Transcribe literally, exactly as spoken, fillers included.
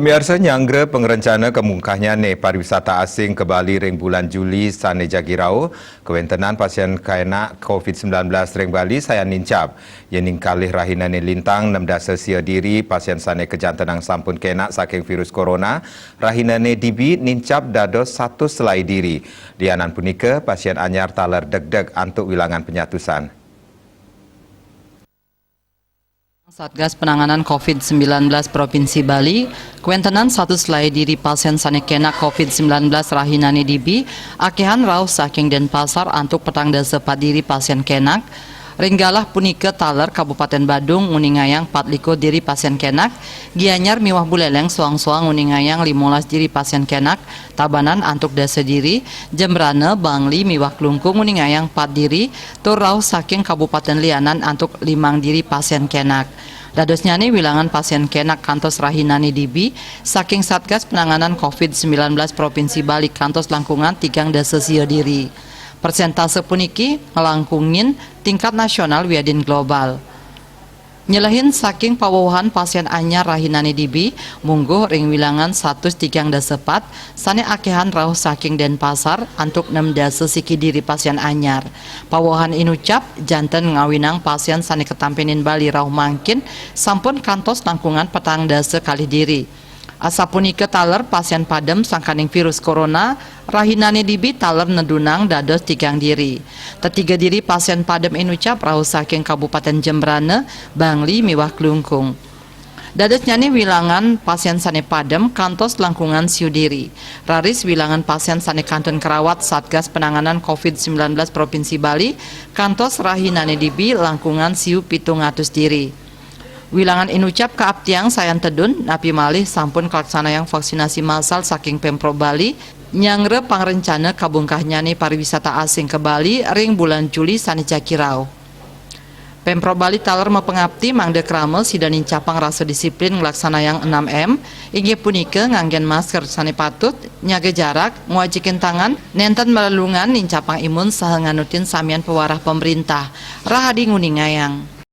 Pamiarsa, nyanggra pangrencana kamungkahnyané pariwisata asing ka Bali ring bulan Juli sané jagi rauh, kawentenan pasien kénak covid sembilan belas ring Bali sayan nincap. Yéning kalih rahinané lintang nem dasa sia diri, pasien sané kajantenang sampun kénak saking virus corona, rahinané dibi nincap dados satus selai diri. Lianan punika, pasien anyar taler degdeg antuk wilangan penyatusan. Satgas Penanganan covid sembilan belas Provinsi Bali, kawentenan satus selai diri pasien sané kénak covid sembilan belas rahinané dibi, akéhan rauh saking Denpasar antuk petang dasa pat diri pasien kénak. Ring galah punika taler Kabupaten Badung nguningayang pat likur diri pasien kénak, Gianyar miwah Buléléng soang-soang nguningayang limolas diri pasien kénak, Tabanan antuk dasa diri, Jembrana, Bangli miwah Klungkung nguningayang pat diri, tur rauh saking Kabupaten lianan antuk limang diri pasien kénak. Dadosnyané wilangan pasien kénak kantos rahinané dibi, saking Satgas Penanganan covid sembilan belas Provinsi Bali kantos langkungan tigang dasa sia diri. Persentase puniki nglangkungin tingkat nasional wiadin global. Nyelehin saking pawewehan pasien anyar rahinané dibi, mungguh ring wilangan satus tigang dasa pat, sané akéhan rauh saking Denpasar antuk nem dasa siki diri pasien anyar. Pawewehan inucap, janten ngawinang pasien sané katampénin Bali rauh mangkin, sampun kantos langkungan petang dasa kalih diri. Asapunika taler pasien padem sangkaning virus corona, rahinané dibi taler nedunang dados tigang diri. Tetiga diri pasien padem inucap rauh saking Kabupaten Jembrana, Bangli miwah Klungkung. Dadosnyané wilangan pasien sané padem kantos langkungan siu diri. Raris wilangan pasien sané kantun karawat Satgas Penanganan covid sembilan belas Provinsi Bali kantos rahinané dibi langkungan siu pitung atus diri. Wilangan inucap kaaptiang sayan tedun, napi malih sampun kalaksanayang vaksinasi massal saking Pemprov Bali, nyanggra pangrencana kabungkahnyané pariwisata asing ka Bali ring bulan Juli sané jagi rauh. Pemprov Bali taler mapangapti mangda krama sida nincapang rasa disiplin nglaksanayang enam M, inggih punika nganggén masker sané patut, nyaga jarak, ngwajikin tangan, nénten malelungan, nincapang imun saha nganutin samian pawarah pamréntah. Rahadi nguningayang.